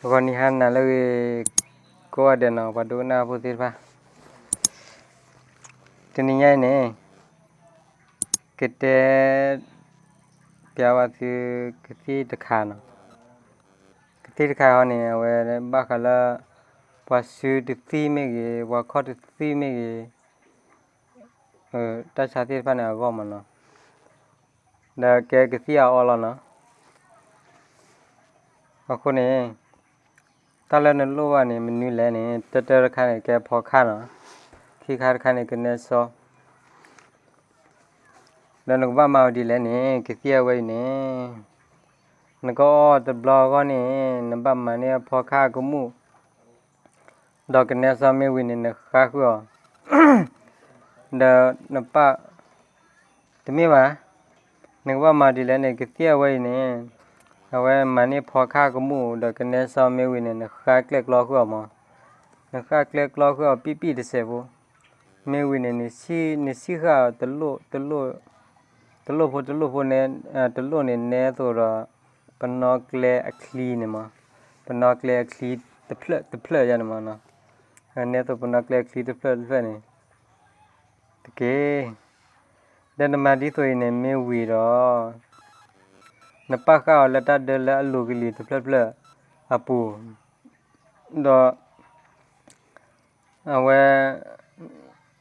ဂီၤနံၤဟါနၤလၢအဂ့ၤ ကိးဂၤဒဲးနီၤ ပှၤဒိကနၣ်ဖိသ့ၣ်တဖၣ်, တနံၤညါအံၤန့ၣ် ကတဲပျးဝဲသုကသံၣ်တခါနီၤ. ကသံၣ်တခါအံၤန့ၣ် အဝဲဘၣ်ဃးလၢ ပှၤစုတသံၣ်မ့ၢ်ဂ့ၤ ပှၤခီၣ်တသံၣ်မ့ၢ်ဂ့ၤ တၢ်ဆါသ့ၣ်တဖၣ်န့ၣ်အဂီၢ်မးနီၤ, ဒီးကဲကသံၣ်အအီလီၤနီၤ. အဃိန့ၣ် တၢ်လၢနလိၣ်ဘၣ်န့ၣ် မနုၤလဲၣ်န့ၣ် တၢတၢတခါန့ၣ် ကဲဖီခါနီၤ, ခံခါတခါန့ၣ် ကနဲစီ ဒီးနကဘၣ်မၤအီၤဒ်လဲၣ်န့ၣ် ကသံၣ်အဝဲအံၤန့ၣ် နကအီတဘျီအဂီၢ်န့ၣ် နဘၣ်မၤန့ၢ်အဖီခါအကမူၣ် ဒီးကနဲစီမ့ၢ်ဝံၤန့ၣ် နဃါဃုာ်အီၤ ဒီးနပၢ် တမ့ၢ်ဘၣ်, နကဘၣ်မၤဒ်လဲၣ်န့ၣ် ကသံၣ်အဝဲအံၤန့ၣ် အဝဲမၤန့ၢ်ဖီခါအကမူၣ် ဒီးကနဲစီမ့ၢ်ဝံၤန့ၣ် နဃါကျဲၣ်ကျီဃုာ်အီၤမး, နဃါကျဲၣ်ကျီဃုာ်အီၤ ပံၣ်ပံၣ်တစဲးဖိ, မ့ၢ်ဝံၤန့ၣ် နဆံၣ်ဃာ်အီၤ တလိၣ်ဖိ တလိၣ်ဖိန့ၣ် တလိၣ်န့ၣ် နဲသိးဒီး ပနီၣ်ကျဲအချံန့ၣ်မး, ပနီၣ်ကျဲအချံတဖျၢၣ်တဖျၢၣ်ယါန့ၣ်မးနီၤ, နဲသိးပနီၣ်ကျဲအချံတဖျၢၣ်တဖျၢၣ်န့ၣ် တက့ၢ်. ဒီးနမၤဒ်သိးအံၤန့ၣ် မ့ၢ်ဝံၤဒီး နပာ်ဃာ်အီၤလၢတၢ်ဒၢလၢအလိၤကလံၤတဖျၢၣ်တဖျၢၣ်အပူၤ, ဒီး အဝဲ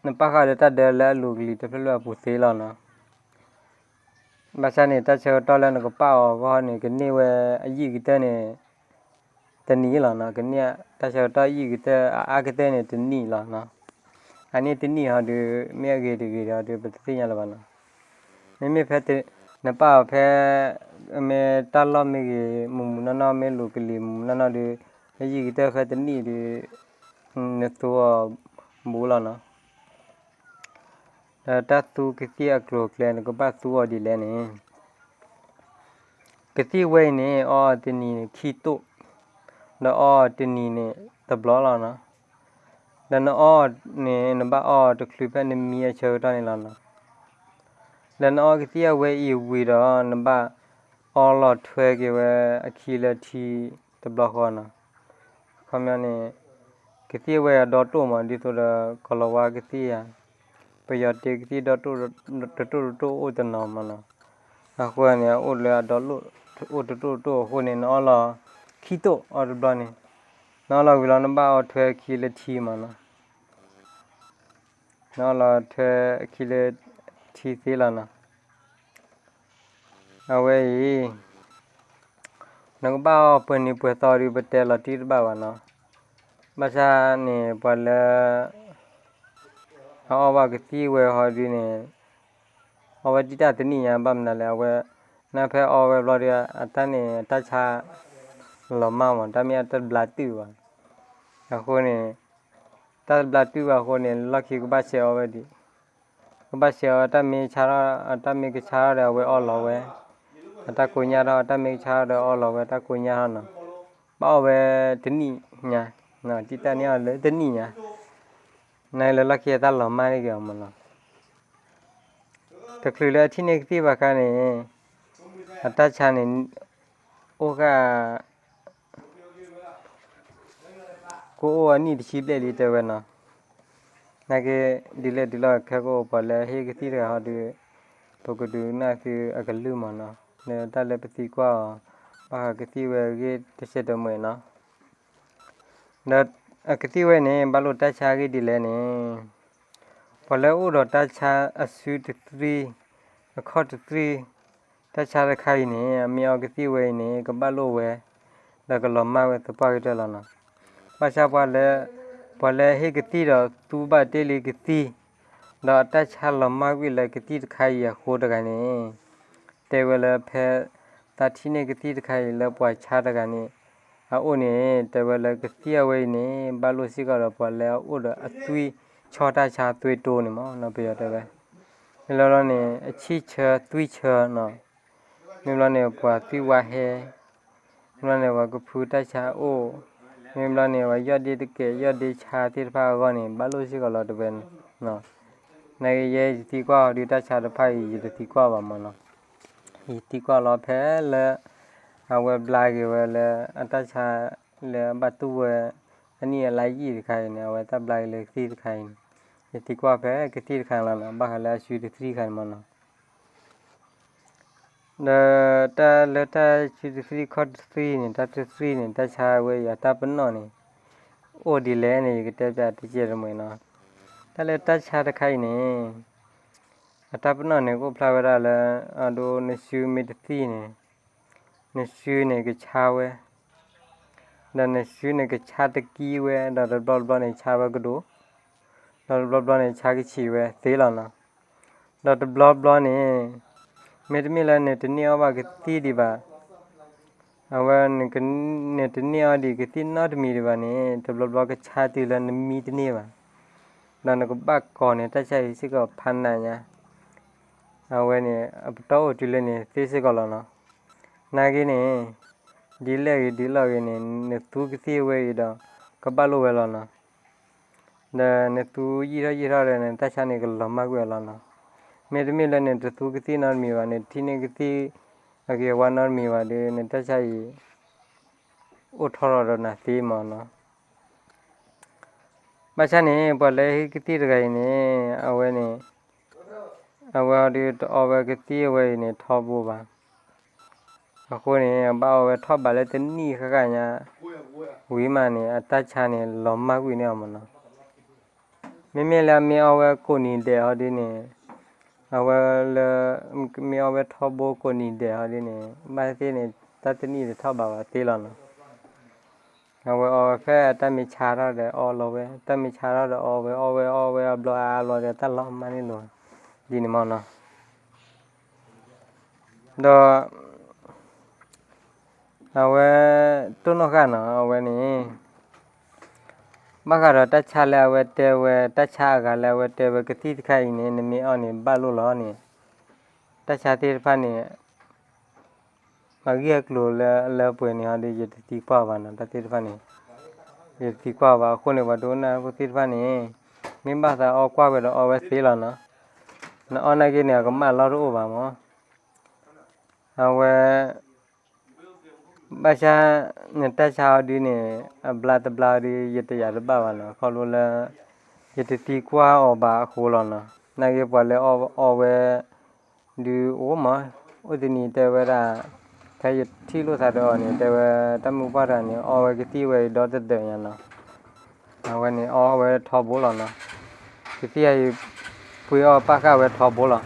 နပာ်ဃာ်လၢတၢ်ဒၢလၢအလိၤကလံၤတဖျၢၣ်တဖျၢၣ်အပူၤသ့လီၤနီၤ. ဘၣ်ဆၣ်န့ၣ် တၢ်ဆၢကတီၢ်လၢနကပာ်အီၤအဂီၢ်န့ၣ် ကန့ၢ်ဝဲအယံာ်ကတၢၢ်န့ၣ် တနံၣ်လီၤနီၤ, ကန့ၢ်တၢ်ဆၢကတီၢ်အယံာ်ကတၢၢ်အအါကတၢၢ်န့ၣ် တနံၣ်လီၤနီၤ. အန့ၣ်တနံၣ်ဟီဒုး မ့ၢ်အဂ့ၤတဂ့ၤဒီးဒုး ပတသ့ၣ်ညါလၢၤဘၣ်နီၤ. မ့မ့ၢ်ဖဲ နပာ်အီၤဖဲ မ့ၢ်တၢ်လီၢ်မ့ၢ်ဂ့ၤ မုၢ်မုၢ်နီၢ်နီၢ် မ့ၢ်လိၤကလံၤမုၢ်မုၢ်နီၢ်နီၢ်ဒုး အယံာ်ကတၢၢ်ဖဲတနံၣ်ဒုး နသူအီၤဘူးလီၤနီၤ. ဒီးတၢ်သူကသံၣ်အကျိၤအကျဲ နကဘၣ်သူအီၤဒ်လဲၣ်န့ၣ် ကသံၣ်ဝဲအံၤန့ၣ် အီအီၤတနံၤန့ၣ်ခံတိၣ်, ဒီးအီအီၤတနံၤန့ၣ်တဘျီလီၤနီၤ. ဒီးနအီအီၤန့ၣ် နဘၣ်အီအီၤတချုးဖဲနမံအဆၢကတီၢ်န့ၣ်လီၤနီၤ. ဒီးနအီကသံၣ်အဝဲအံၤဝံၤဒီး နဘၣ်အီလီၤထွဲက့ၤဝဲအခံလၢထံတဘျီဃီနီၤ. အခီပညီန့ၣ် ကသံၣ်ဝဲအံၤဒီတိၣ်မး ဒ်သိးဒီးကလီၤဝါကသံၣ်ဧါ, ပယီၤတ့ကသံၣ်ဒီတိၣ်တတိၣ်တတိၣ်အိၣ်တနီၤမးနီၤ. အဃိန့ၣ် အအိၣ်လၢအဒီတိၣ်အိၣ်တတိၣ်တတိၣ်အဃိန့ၣ် နအီလီၤခံတိၣ်အီတဘျီန့ၣ်, နအီလီၤဝံၤလီၤ နဘၣ်အီထွဲအခံလၢထံမးနီၤ. နအီလီၤထွဲအခံလၢထံသ့လီၤနီၤ. အဝဲအံၤ နကဘၣ်အီပှဲၤနံၤပှဲၤသီဒုး ပတဲလီၤတံၢ်တဘၣ်ဘၣ်နီၤ. ဘၣ်ဆၣ်န့ၣ် ပှၤလၢ အအီဘၣ်ကသံၣ်ဝဲဟီဒုးန့ၣ် အီဝဲတံၢ်တၢ်တနံၣ်ညါ ဘၣ်မနုၤလဲၣ် အဝဲ နဖဲအီဝဲဘျီဒုး အတၢ်န့ၣ် အတၢ်ဆါ လီၤမၢ်မး တၢ်မ့ၢ်အတဘျါတုာ်ဘၣ်. အဃိန့ၣ် တၢ်တဘျါတုာ်ဘၣ်အဃိန့ၣ် လီၢ်ခံကဘၣ်ဆဲးအီဝဲဒံး, ကဘၣ်ဆဲးအီ တၢ်မ့ၢ်ဆါထီၣ် တၢ်မ့ၢ်ကဆါထီၣ်ဒီး အဝဲအီလီၤဝဲ အတၢ်ကိညၢ်ထီၣ်, တၢ်မ့ၢ်ကဆါထီၣ်ဒီးအီလီၤဝဲ တၢ်ကိညၢ်ထီၣ်နီၤ. ဘၣ်အီဝဲတနံၣ်ညါ, တံၢ်တၢ်န့ၣ်အီလၢတနံၣ်ညါ, နလၢလီၢ်ခံအတၢ်လီၤမၢ်န့ၢ်က့ၤအီၤမးနီၤ. တချုးလၢအထံၣ်န့ၢ်ကသံၣ်ဘၣ်ခါန့ၣ် အတၢ်ဆါန့ၣ် အိၣ်ဃာ် ကအိၣ်အနံၣ်တဆံဘျဲၣ်လံတဲဝဲနီၤ. နာ်က့ ဒ်လဲၣ်ဒ်လဲၣ် ခဲကအိၣ်ပှၤလၢဟ့ၣ်ကသံၣ်တဂၤဟီဒုး ပကဒုးနၢ်သုအကလုၢ်မးနီၤ. လၢတၢ်လၢပသံကွၢ်အီၤ ဘၣ်ဃးကသံၣ်ဝဲအဂ့ၢ်တစဲးတမှဲၤနီၤ. ဒီးအကသံၣ်ဝဲန့ၣ် ဘၣ်လိာ်တၢ်ဆါအဂ့ၢ်ဒ်လဲၣ်န့ၣ် ပှၤလၢအိၣ်ဒီးတၢ်ဆါအစုတသံ အခီၣ်တသံ တၢ်ဆါတခါအံၤန့ၣ် အမ့ၢ်အီကသံၣ်ဝဲအံၤန့ၣ် ကဘၣ်လိာ်ဝဲ ဒီးကလီၤမၢ်ဝဲသပှၢ်ကတၢၢ်လီၤနီၤ. ဘၣ်ဆၣ်ပှၤလၢ ပှၤလၢဟ့ၣ်ကသံၣ်ဒီးသူဘၣ်တ့ၢ်လံကသံၣ် ဒီးအတၢ်ဆါလီၤမၢ်ကွံာ်လၢကသံၣ်တခါအံၤအဃိတဂၤန့ၣ် တဲဝဲလၢဖဲ သးထံၣ်န့ၢ်ကသံၣ်တခါအံၤလၢပှၤဆါတဂၤန့ၣ် အအိၣ်န့ၣ် တဲဝဲလၢကသံၣ်အဝဲအံၤန့ၣ် ဘၣ်လိာ်စ့ၢ်ကီးဒီးပှၤလၢအအိၣ်ဒီးအသွံၣ်ဆီတၢ်ဆါသွံၣ်တိန့ၣ်မးနီၤ ပယီၤတဲဝဲ. မ့ၢ်လီၤလီၤန့ၣ် အဆံၣ်ဆၢသွံၣ်ဆၢနီၤ. မ့ၢ်ဘျီန့ၣ် ပှၤသွံၣ်ဝါဟဲ မ့ၢ်ဘျီန့ၣ် ပှၤကဖုတၢ်ဆါအိၣ်, မ့ၢ်ဘျီန့ၣ် ပှၤယီၢ်ဒ့တကဲး ယီၢ်ဒ့ဆါသ့ၣ်တဖၣ်အဂီၢ်န့ၣ် ဘၣ်လိာ်စ့ၢ်ကီးလီၤတဝဲနီၤ. နာ်က့ယဲယသံကွၢ်အီၤဒုးတၢ်ဆါတဖၣ်အံၤ ယတသံကွၢ်ဘၣ်မးနီၤ. ယသံကွၢ်လီၤဖဲလၢ အဝဲဘျါက့ၤဝဲလၢအတၢ်ဆါ လၢအဘၣ်တူၢ်ဝဲ အနံၣ်အလါယံာ်တခါအံၤန့ၣ် အဝဲတၢ်ဘျါက့ၤလၢကသံၣ်တခါအံၤန့ၣ် ယသံကွၢ်ဖဲကသံၣ်တခါလီၤနီၤ ဘၣ်ဃးလၢအစုတသံၣ်တခါန့ၣ်မ့ၢ်နီၤ. ဒီးတၢ်လၢတၢ်စုတသံၣ်ခီၣ်တသံၣ်န့ၣ် တၢ်တသံၣ်န့ၣ် တၢ်ဆါဝဲအံၤအတၢ်ပနီၣ်န့ၣ် အိၣ်ဒ်လဲၣ်န့ၣ် ယကတဲပျးတစဲးတမှဲၤနီၤ. တၢ်လၢတၢ်ဆါတခါအံၤန့ၣ် အတၢ်ပနီၣ်န့ၣ် ကအိၣ်ဖျါဝဲဒၣ်လၢ အဒိနစုမ့ၢ်တသံၣ်န့ၣ် နစုန့ၣ်ကဆါဝဲ ဒီးနစုန့ၣ်ကဆါတကံဝဲ ဒီးတဘျီတဘျီန့ၣ်ဆါဝဲကဒိၣ်, ဒီးတဘျီတဘျီန့ၣ်ဆါကဆံးဝဲသ့လီၤနီၤ. ဒီးတဘျီတဘျီန့ၣ် မ့တမ့ၢ်လၢနတန့ၢ်အီၣ်ဘၣ်ကသံၣ်ဒံးဘၣ်, အဝဲ နတန့ၢ်အီၣ်ဒံးကသံၣ်နီတမံၤဒံးဘၣ်န့ၣ် တဘျီဘျီကဆါတုၤလၢနမံတန့ၢ်ဘၣ်, ဒီးနကဘၣ်ကိးန့ၣ် တၢ်ဆါအံၤစ့ၢ်ကီးဖးနးညါ အဝဲန့ၣ် အပတီၢ်အိၣ်တုၤလၢန့ၣ်သ့စ့ၢ်ကီးလီၤနီၤ. နာ်က့န့ၣ် ဒ်လဲၣ်ဂ့ၤဒ်လဲၣ်ဂ့ၤန့ၣ် နသူကသံၣ်ဝဲအံၤဒီး ကဘၣ်လိာ်ဝဲလီၤနီၤ. ဒီးနသူယံာ်ထီၣ်ယံာ်ထီၣ်ဒီး နတၢ်ဆါန့ၣ်ကလီၤမၢ်ကွံာ်အီၤလီၤနီၤ. မ့တမ့ၢ်လၢနတသူကသံၣ်နီတမံၤဘၣ်န့ၣ် ထံၣ်န့ၢ်ကသံၣ်အဂ့ၤအဝါနီတမံၤဘၣ်ဒီး နတၢ်ဆါအံၤ အိၣ်ထီၣ်ထီၣ်ဒီးနၤသ့မ့ၢ်နီၤ. ဘၣ်ဆၣ်န့ၣ် ပှၤလၢဟ့ၣ်ကသံၣ်တဂၤအံၤန့ၣ် အဝဲန့ၣ် အဝဲအီၤဒုးတအီဝဲကသံၣ်အဝဲအံၤန့ၣ်ထီဘိဘၣ်. အဃိန့ၣ် အဘၣ်အီဝဲထီၣ်ဘးလၢတနံၣ်ဃၣ်ဃၣ်ညါ ဝံၤမးန့ၣ် အတၢ်ဆါန့ၣ်လီၤမၢ်ကွံာ်န့ၢ်အီၤမ့ၢ်နီၤ. မ့မ့ၢ်လၢအမ့ၢ်အီဝဲကိးနံၤဒဲးဟီဒုးန့ၣ် အဝဲလၢ မ့ၢ်အီဝဲထီဘိကိးနံၤဒဲးဟီဒုးန့ၣ် ဘၣ်သ့ၣ်န့ၣ် တၢ်တနံၣ်တထီၣ်ဘးဘၣ်သ့လီၤနီၤ. အဝဲအီဝဲဖဲအတၢ်မ့ၢ်ဆါထီၣ်ဒီးအီလီၤဝဲ တၢ်မ့ၢ်ဆါထီၣ်ဒီးအီဝဲ အီဝဲအီဝဲအဘျီအါဘျီဒီးတၢ်လီၤမၢ်န့ၢ်လိာ် ဒ်န့ၣ်မ့ၢ်နီၤ. ဒီး အဝဲ တိၢ်နီၣ်ဃာ်နီၤ အဝဲန့ၣ် ဘၣ်ဃးဒီးတၢ်ဆါလၢအဝဲတဲဝဲ တၢ်ဆါအဂၤလၢအဝဲတဲဝဲကသံၣ်တခါအံၤန့ၣ် နမ့ၢ်အီန့ၣ်ဘၣ်လိာ်လီၤန့ၣ် တၢ်ဆါသ့ၣ်တဖၣ်န့ၣ် အဂ့ၢ်အကျိၤလၢအလၢပှဲၤန့ၣ်ဟီဒုး ယတသံကွၢ်ဘၣ်နီၤ တၢ်သ့ၣ်တဖၣ်န့ၣ် ယတသံကွၢ်ဘၣ်အဃိန့ၣ် ပှၤဒိကနၣ်ဖိသ့ၣ်တဖၣ်န့ၣ် မ့ၢ်ဘၣ်သးအီကွၢ်ဝဲဒီးအီဝဲသ့လီၤနီၤ. နအီနာ်က့န့ၣ် အကမၣ်လီၢ်တအိၣ်ဘၣ်မ့ၢ် အဝဲ ဘၣ်ဆၣ် နတၢ်ဆါအီၤဒုးန့ၣ် အဘျါတဘျါအီၤဒုး ယတယာ်တဘၣ်ဘၣ်နီၤ ခီဖျိလၢ ယတသံကွၢ်အီၤဘၣ်အဃိလီၤနီၤ. နာ်က့ပှၤလၢအီဝဲ ဒုးအိၣ်မး အိၣ်တနံၤတဲဝဲဒၣ် ဖဲယထံၣ်လိာ်သးဒီးအီၤန့ၣ် တဲဝဲတၢ်မုၢ်ပှၢ်တဂၤန့ၣ် အီဝဲကသံၣ်ဝဲအံၤဒီတဒၢးညါနီၤ. အဝဲန့ၣ်အီဝဲထီဘိလီၤနီၤ. ကသံၣ်အံၤ ပှ့ၤအီၣ်ပာ်ဃာ်ဝဲထီဘိလီၤ.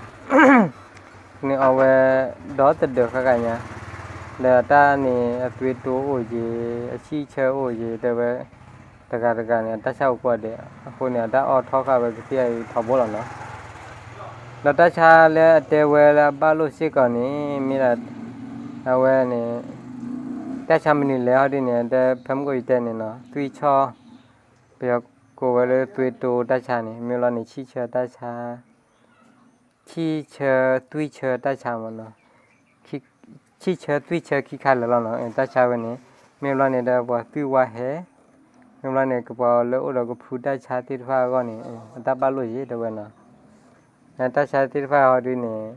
န့ၣ်အီဝဲ ဒီတဒၢးဃၣ်ဃၣ်ညါ ဒီးတၢ်န့ၣ် အသွံၣ်တိၢ်အိၣ်က့ၤ အဆံၣ်ဆၢအိၣ်က့ၤ တဲဝဲ တဂၤတဂၤန့ၣ် အတၢ်ဆါအိၣ်ကွၢ်ဒဲး အဃိန့ၣ် အတၢ်အီထီဃာ်ဝဲကသံၣ်အံၤထီဘိလီၤနီၤ. ဒီးတၢ်ဆါလၢအတဲဝဲလၢအဘၣ်လိာ်စ့ၢ်ကီးန့ၣ် မ့ၢ်ဒၣ် အဝဲန့ၣ် တၢ်ဆါမနုၤလဲၣ်ဟီဒ်န့ၣ် တဲဖဲမုၢ်ကီၢ်ယတဲန့ၣ်နီၤ သွံၣ်ဆီ ပယီၤကိးဝဲလၢသွံၣ်တိၢ်တၢ်ဆါန့ၣ် မ့ၢ်ဘျီန့ၣ် ဆံၣ်ဆၢတၢ်ဆါ ဆံၣ်ဆၢသွံၣ်ဆၢတၢ်ဆါမ့ၢ်နီၤ ဆံၣ်ဆၢသွံၣ်ဆၢခံခါလၢာ်လီၤနီၤ တၢ်ဆါဝဲန့ၣ် မ့ၢ်ဘျီန့ၣ်ဒီး ပှၤသွံၣ်ဝါဟဲ မ့ၢ်ဘျီန့ၣ် ကပှၤလၢအိၣ်ဒီးကဖုတၢ်ဆါသ့ၣ်တဖၣ်အဂီၢ်န့ၣ် အတၢ်ဘၣ်လိာ်ယ့ၢ်တဲဝဲနီၤ တၢ်ဆါသ့ၣ်တဖၣ်ဟီဒုးန့ၣ်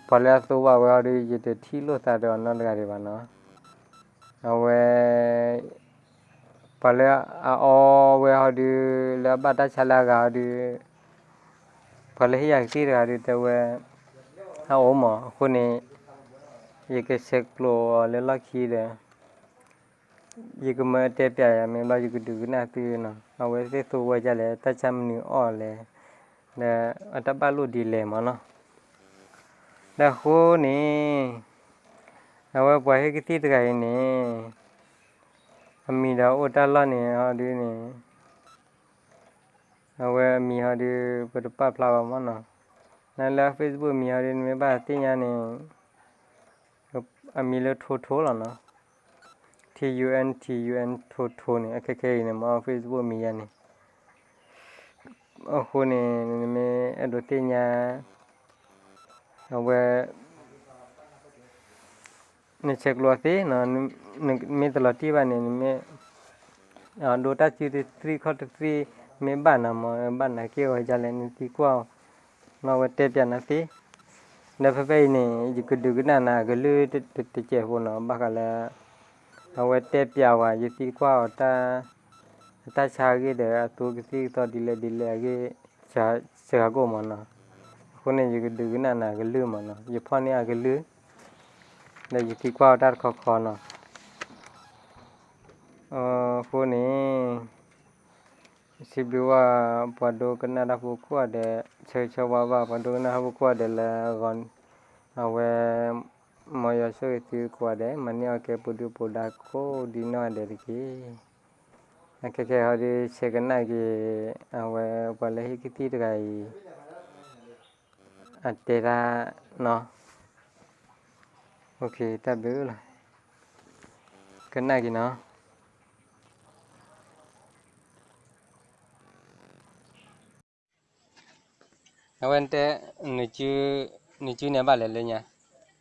ပှၤလၢအသိဝဲဝဲဟီဒုး ယတထံၣ်လိာ်သးဒီးအနီတဂၤဒံးဘၣ်နီၤ အဝဲ ပှၤလၢအအီဝဲဟီဒုး လၢအဘၣ်တၢ်ဆါလၢအဂၤဟီဒုး ပှၤလၢဟ့ၣ်ယၤကသံၣ်တဂၤဒုးတဲဝဲ အအိၣ်မး အဃိန့ၣ် ယကဆဲးကျိးအီၤလၢလီၢ်ခံဒီး ယကမၢအတဲပျးယၤ မ့ၢ်ဘျီယကဒုးကနၣ်သုနီၤ အဝဲသ့ၣ်သိဝဲဒ်လဲၣ် တၢ်ဆါမနုၤအီၣ်လဲၣ် ဒီးအတၢ်ဘၣ်လိာ်ဒ်လဲၣ်မးနီၤ ဒီးအဃိန့ၣ် အဝဲပှၤဟ့ၣ်ကသံၣ်တဂၤအံၤန့ၣ် အမံၤဒီးအိၣ်တၢ်လီၢ်န့ၣ်ဟီဒုးန့ၣ် အဝဲအမံၤဟီဒုး ပတပာ်ဖျါဘၣ်မးနီၤ, နလၢ Facebook မံၤဟီဒုး နမ့ၢ်ဘၣ်သ့ၣ်ညါန့ၣ် အမံၤလၢ Toto လီၤနီၤ, T U N T U N Toto န့ၣ် အခဲခဲအံၤန့ၣ် မ့ၢ်အီ Facebook မံၤယါန့ၣ်, အဃိန့ၣ် နမ့ၢ်အဲၣ်ဒိးသ့ၣ်ညါ အဝဲ နဆဲးကျိးသ့နီၤ, နမ့ၢ်တလီၤတံၢ်ဘၣ်န့ၣ် နမ့ၢ် ဒိတၢ်စုတသရံၣ်ခီၣ်တသရံၣ် မ့ၢ်ဘၣ်နၤမ့ၢ် ဘၣ်နၤက့ၢ်ဂီၤဒ်လဲၣ် နသံကွၢ်အီၤ နီၤ အဝဲတဲပျးနၤသ့, ဒီးဖဲဖဲအံၤန့ၣ် ယကဒုးကနၣ်နၤအကလုၢ်တစဲးဖိနီၤ, ဘၣ်ဃးလၢ အဝဲတဲပျးဝဲ ယသံကွၢ်အီၤတၢ် အတၢ်ဆါအဂ့ၢ်ဒီး အသူကသံၣ်ကသီဒ်လဲၣ်ဒ်လဲၣ်အဂ့ၢ် စှၤကိၣ်မးနီၤ. အဃိန့ၣ် ယကဒုးကနၣ်နၤကလုၢ်မးနီၤ, ယဖီၣ်န့ၢ်အကလုၢ် ဒီးယသံကွၢ်အီၤတၢ်တခီခီနီၤ. အဃိန့ၣ် စံးဘျုးဝဲ ပှၤဒိကနၣ်တၢ်ဖိကိးဂၤဒဲး, ဆၢဂ့ၤဆၢဝါဘၣ် ပှၤဒိကနၣ်တၢ်ဖိကိးဂၤဒဲးလၢအဂီၢ်, အဝဲ မ်ယွၤဆိၣ်ဂ့ၤသုကိးဂၤဒဲး, မၤန့ၢ်အီၣ်ကဲပှၤဒုၣ်ပှၤဒါကိးဒ်နီၢ်ဂၤဒဲးတက့ၢ်. အခဲခဲဟီဒုး ဆဲးကနၣ်က့ၤ အဝဲပှၤလၢဟံၣ်ကသံၣ်တဂၤအံၤ အတဲတၢ်နီၤ. တၢ်ဘျုးလီၤ. ကနၣ်က့ၤနီၤ. အဝဲတဲ နစုန့ၣ်ဘၣ်လဲၣ်လၢညါ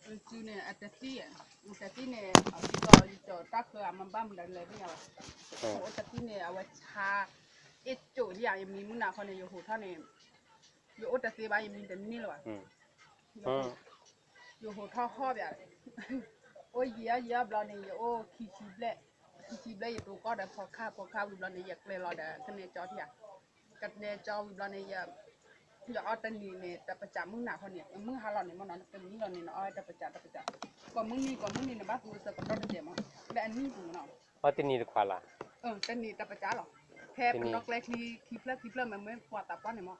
နစုန့ၣ် အတသံၣ် နတသံၣ်န့ၣ် အဘျီယကၠီၤတၢ်ဃၢအမၤဘၣ်မနုၤလဲၣ်သ့ၣ်ညါဘၣ်. အိၣ်တသံၣ်န့ၣ် အဝဲဆါ အ့ၣ်ကၠိၣ်ယၤ ယမံမုၢ်နၤခီန့ၣ် ယဟိးထီၣ်န့ၣ် ယအိၣ်တသ့ဘၣ် ယမံတန့ၢ်လၢၤဘၣ်. ယဟိးထီၣ်ဟီၣ်ဘၣ် အိၣ်ယံာ်အီၣ်ယံာ်အီၣ်ဘျီန့ၣ် ယအိၣ်ခံဆံဘျဲၣ်, ခံဆံဘျဲၣ်ယတိၤကီၢ်ဒီးဖီခါ, ဖီခါဝံၤဘျီန့ၣ် ယကျဲလီၤဒီးကနဲကၠီထံဧါ, ကနဲကၠီဝံၤဘျီန့ၣ် ယအီၣ်တနံၤန့ၣ် တပစးမုၢ်နၤခီန့ၣ် မုၢ်ဟါလီၤန့ၣ်မ့ၢ်နီၤ နတမံလီၤန့ၣ် နအီၣ်တပစးတပစး, ကိးမုၢ်နံၤကိးမုၢ်နံၤ နဘၣ်သူအစၢၤကတီၢ်တစဲးမး လၢအနံၣ်ပူၤနီၤ, အီၣ်တနံၤတခွးလီၤ, တနံၤတပစးလီၤ, ဖဲပနီၣ်ကျဲချံခံဖျၢၣ်ခံဖျၢၣ်မ့ၢ်မ့ၢ်ပှၤသးပှၢ်န့ၣ်မး,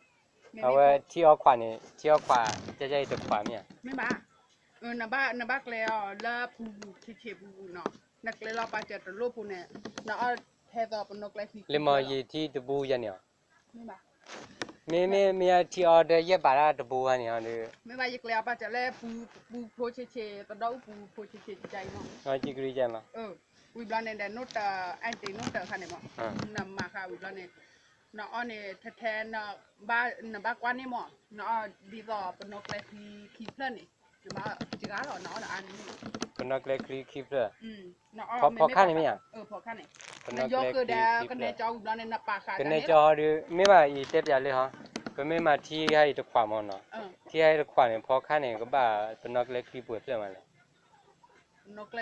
အဝဲထံအီခွးန့ၣ် ထံအီခွး ကဲကဲအံၤတခွးမ့ၢ်ဧါ, မ့ၢ်ဘၣ် နဘၣ်ကျဲအီၤလၢပူၤပူၤဆံးဆံးပူၤပူၤနီၤ, နကျဲလီၤပာ်စၢၤတလိၣ်ဖိန့ၣ် နအီၣ်ထဲသိးပနီၣ်ကျဲချံ လၢမ့ၢ်ယထံတပူၤယၤန့ၣ်ဧါ, မ့မ့ၢ်မ့ၢ်ယထံအီဒီးယဲၢ်ဘးတၢ်တပူၤဘၣ်န့ၣ်ဧါ, မ့ၢ်ဘၣ်ယကျဲအီၤပာ်စၢၤလၢပူၤဖိဆံးဆံး သဒီအူပူၤဖိဆံးဆံးကကါအံၤမး, ဝံၤဘျီန့ၣ်ဒီး နိၣ်တၢၤ အဲၣ်တ့ၢ်နိၣ်တၢၤအခါန့ၣ်မး, နမၤဃာ်ဝံၤဘျီန့ၣ် နအီၣ်န့ၣ်ထဲထဲ နဘၣ်ကွၢ်န့ၣ်မး နအီၣ်ဒ်သိးပနီၣ်ကျဲချံခံဖျၢၣ်န့ၣ် နဘၣ်စှၤလီၤ နအီၣ်ဒီးအါန့ၣ် ပနီၣ်ကျဲချံခံဖျၢၣ်, ဖီခါန့ၣ်မ့ၢ်ဧါ, ဖီခါန့ၣ်, ပနီၣ်ကျဲချံခံဖျၢၣ်, ကနဲကၠီဟီဒီး မ့ၢ်ဘၣ်အံၤတဲပျးလၢဟီ, ပမ့ၢ်မၤထံဟါအံၤတခွးမးနီၤ, ထံဟါအံၤတခွးန့ၣ် ဖီခါန့ၣ် ကဘၣ်ပနီၣ်ကျဲချံပှဲၤဖျၢၣ်မးလဲၣ် ပ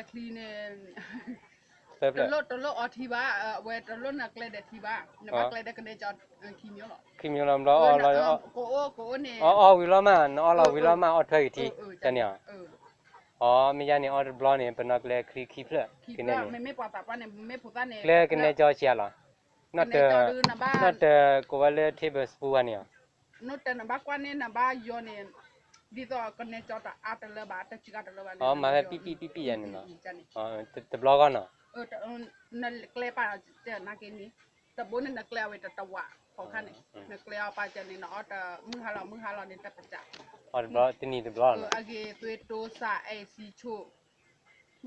နီၣ်ကျဲချံန့ၣ် တလိၣ်တလိၣ်အီထံဘၣ်, အဝဲတလိၣ်နကျဲဒီးထံဘၣ်, နဘၣ်ကျဲဒီးကနဲကၠီခံမံၤလီၤ, ခံမံၤလီၤဘျီအီလီၤ, ကအိၣ်ကအိၣ်န့ၣ်, အီအီဝံၤလီၤမး နအီလီၤဝံၤလီၤမးအီထွဲက့ၤထံ, တၢ်န့ၣ်, အီမ့ၢ်ယါန့ၣ် အီတဘျီန့ၣ် ပနီၣ်ကျဲချံခံဖျၢၣ်, ကန့ၣ်န့ၣ်, ကျဲကနဲကၠီဆံးလီၤ, နီၣ်တၢၤ, နီၣ်တၢၤကိးဝဲလၢ table spoon ဘၣ်န့ၣ်ဧါ နတၢၤနဘၣ်ကွၢ်န့ၣ် နဘၣ်ယိၤန့ၣ်, ဒ်သိးကနဲကၠီတအါတလၢဘၣ် တစှၤတလၢဘၣ်န့ၣ်, မၤဖဲပံၣ်ပံၣ်ပံၣ်ပံၣ်ယၤန့ၣ်နီၤ, တဘျီဂီၢ်နီၤ, နကျဲပာ်စၢၤနာ်က့န့ၣ်, တဘိန့ၣ်နကျဲအဝဲတတဝးဖီခါန့ၣ်, နကျဲအီၤပာ်စၢၤန့ၣ် နအီၣ်တမုၢ်ဟါလီၤမုၢ်ဟါလီၤန့ၣ်တပစး, အဂ့ၤသွ့တိစးအဲၣ်ဆံဆိၣ်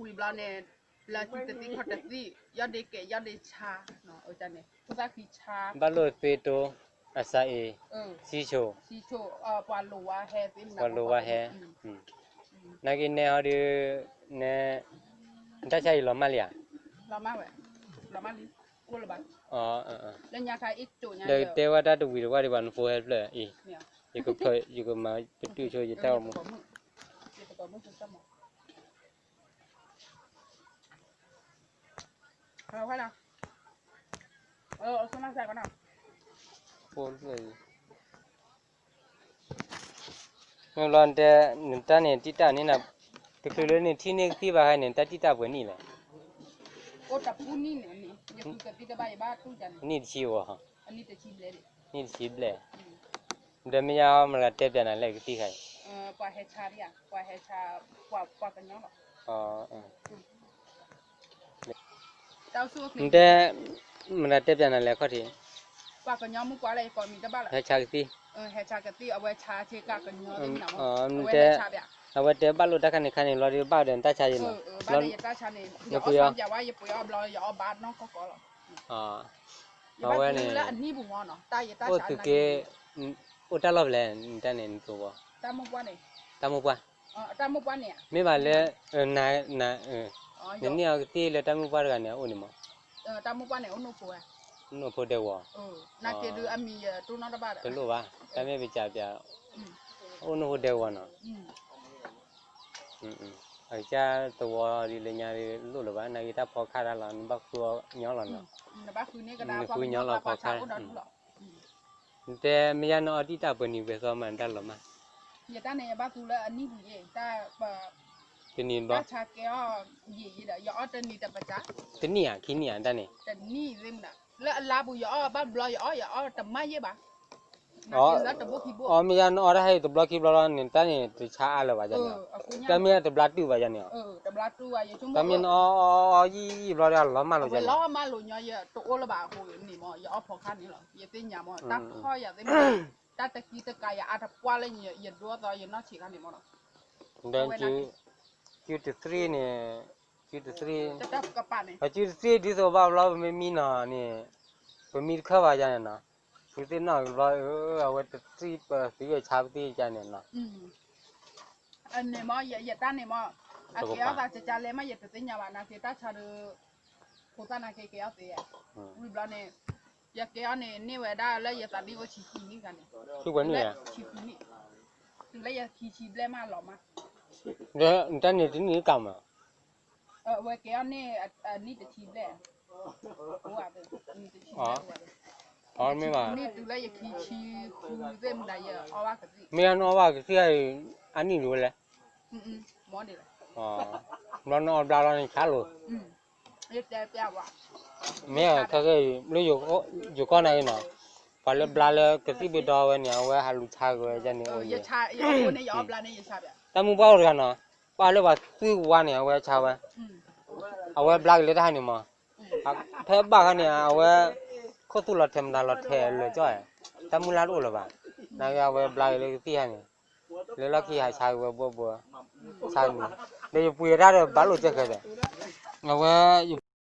ဝံၤဘျီန့ၣ်, လၢထံတသံၣ်ခီၣ်တသံၣ် ယီၢ်ဒ့ကဲးယီၢ်ဒ့ဆါ, န့ၣ်, ဖိသၣ်ခံဆါ, ဘၣ်လိာ်သွ့တိ, အစါအ့, ဆံဆိၣ်, ပှၤလိာ်ဝါဟဲ, ပှၤလိာ်ဝါဟဲ, နာ်က့နဲဟီဒီး, နဲ, နတၢ်ဆါအံၤလီၤမၢ်လံဧါ, လီၤမၢ်လံ, လၢညါခါအ့ၣ်ကၠိညါ, ဒီးတဲဝဲတၢ်တဝံၤတဝါဒံးဘၣ် နဖိဟဲဖျၢၣ်အံၤ, ယကမၤပတုာ်ဆိ ယတၢ်အိၣ်မူ မ့ၢ်ဘျီတဲ နတၢ်န့ၣ်တံၢ်တၢ်န့ၣ်, တချုးလၢနထံၣ်န့ၢ်ကသံၣ်ဘၣ်ဟဲန့ၣ် တၢ်တံၢ်တၢ်ပှဲၤနံၣ်လဲၣ်, နံၣ်တဆံဧါ, နံၣ်တဆံဘျဲၣ်, ဒီးမ့ၢ်ယါမတၤတဲပျးနၤလဲၣ်ကသံၣ်ခါအံၤ, နတဲ မတၤတဲပျးနၤလဲၣ်ခီၣ်ထံး, ဟဲဆါကသံၣ်, နတဲ, အဝဲတဲဘၣ်လိာ်တၢ်ခါန့ၣ်ခါန့ၣ် လီၤဒီးဘၣ်ဒီးနတၢ်ဆါယဲၢ်နီၤ, နပှ့ၤအီၣ်, အဝဲန့ၣ်, အိၣ်သုးက့, အိၣ်တၢ်လီၢ်ဖဲလဲၣ် နတၢ်န့ၣ်နသိးဘၣ်, တၢ်မိၢ်ပှၢ်န့ၣ်, မ့ၢ်ဘၣ်လၢ, နန့ၢ်အီၤကသံၣ်လၢတၢ်မိၢ်ပှၢ်တဂၤန့ၣ် အအိၣ်န့ၣ်မး, အိၣ်နိၣ်ဖိဒဲကဝီၤ, တလိၣ်ဘၣ် တၢ်မ့ၢ်ပစံးပျး, အိၣ်နိၣ်ဖိဒဲကဝီၤနီၤ, အကစၢ်သဝီဒ်လၢညါဒ်လိၣ်လၢၤဘၣ်, နာ်က့တၢ်ဖီခါတၢ်လီၤ နဘၣ်ဃုအီၣ်ညီလီၤနီၤ, နဃုညီလီၤဖီခါ, နတဲမ့ၢ်ယါနအီၣ်ဒံၣ်တၢ်ပှဲၤနံၤပှဲၤသီမး နတၢ်လီၤမၢ်, ယတၢ်န့ၣ် ယဘၣ်သူလၢအနံၣ်ပူၤယဲၢ်, တၢ် တနံၤတဘျီ, တၢ်ဆါကဲအီၣ်ယံာ်ယံာ်ဒီး ယအီၣ်တနံၤတပစၢ်, တနံၣ်ဧါ ခံနံၣ်ဧါ တၢ်န့ၣ်, တနံၣ်သ့ၣ်မနုၤ, လၢအလါပူၤ ယအီၣ်ဘၣ်ဘျီ ယအီၣ် ယအီၣ်တမၢ်ယဲၢ်ဘၣ်, အီၣ်မ့ၢ်ယါနအီၣ်တၢ်ဟဲအံၤတဘျီခံဘျီလီၤန့ၣ် တၢ်န့ၣ်တဆါအါလၢၤဘၣ်ယါန့ၣ်, တၢ်မ့ၢ်တဘျါတုာ်ဘၣ်ယါန့ၣ်, တၢ်မ့ၢ်နအီၣ်အီၣ်ယံာ်ယံာ်ဘျီဒီး လီၤမၢ်လိာ်ယါန့ၣ်, လီၤမၢ်လိာ်ညီ ယတအိၣ်လၢၤဘၣ်အဃိန့ၣ်မး ယအီၣ်ဖီခါန့ၣ်လီၤ, ယသ့ၣ်ညါမး တၢ်ဖီၣ်ယၤသ့ၣ်မနုၤ, တၢ်တကံတကးယအါတပှၢ်လၢယဒိသီယနီၢ်ဆံးခါန့ၣ်မးနီၤ, ဒီး ကၠူတသရံန့ၣ်, ကၠူတသရံ, ကၠူတသရံဒ်သိးဘၣ်ဘျီ ပမ့ၢ်မံနီၤန့ၣ်, ပမံတခၢၣ်ဘၣ်ယါန့ၣ်နီၤ, ဖုသ့ၣ်နီၣ်ဘျီ အဝဲတသရံပသံဝဲဆါပသံယါန့ၣ်နီၤ, န့ၣ်မး ယတၢ်န့ၣ်မး, အကဲအီၣ်သးကကလဲမး ယတသ့ၣ်ညါဘၣ် နာ်က့တၢ်ဆါဒီး, ဖိသၣ်နာ်က့ကဲအီၣ်သ့, ဝံၤဘျီန့ၣ်, ယကဲအီၣ်န့ၣ် န့ၢ်ဝဲဒၣ်လၢယသးနံၣ်အိၣ်ဆံဃုနံၣ်ဂၤန့ၣ်, ဆံဃုနံၣ်, တုၤလၢယခံဆံဘျဲၣ်မးလီၤမး, ဒီးနတၢ်န့ၣ်တနံၣ်ကးမး အဝဲကဲအီၣ်န့ၣ်အနံၣ်တဆံဘျဲၣ်, အိၣ်ဝဲ, အမ့ၢ်ဘၣ်, နံၣ်တုၤလၢယခံဆံဃုသ့ၣ်မတၤယအီၣ်ဘၣ်ကသံၣ်, မ့ၢ်ယါနအီၣ်ဘၣ်ကသံၣ်အံၤ, အနံၣ်ဒိၣ်ဝဲလဲၣ်, ဘျီနအီၣ်ဘျါလီၤန့ၣ်ဆါလိာ်, မ့ၢ်ခဲကဲအံၤ လၢယိၤကီၢ်န့ၣ်နီၤ, ပှၤလၢဘျါလၢကသံၣ်ဘ့ၣ်ဒီဝဲန့ၣ် အဝဲဟးလူၤဆါက့ၤဝဲန့ၣ်, တၢ်မုၢ်ပှၢ်အိၣ်တဂၤနီၤ, ပၢ်လၢပှၤသူဝါန့ၣ် အဝဲဆါဝဲ, အဝဲဘျါက့ၤလၢတၢ်ဟါန့ၣ်မး, ဖဲဘၣ်ခါန့ၣ် အဝဲ ခိၣ်သူၣ်လီၤထဲးမတၤလီၤထဲးလၢာ်ကၠီၣ်, တၢ်မုၢ်လၢ်တအိၣ်လၢၤဘၣ်, နာ်က့အဝဲဘျါက့ၤလၢကသံၣ်ဟါန့ၣ်, လၢလီၢ်ခံဟးဆါက့ၤဝဲဘှီဘှီ, ဆါန့ၣ်, ဒီးယပှ့ၤတၢ်ဒီးဘၣ်လိာ်ကဲဃဲၤဒီး, အဝဲ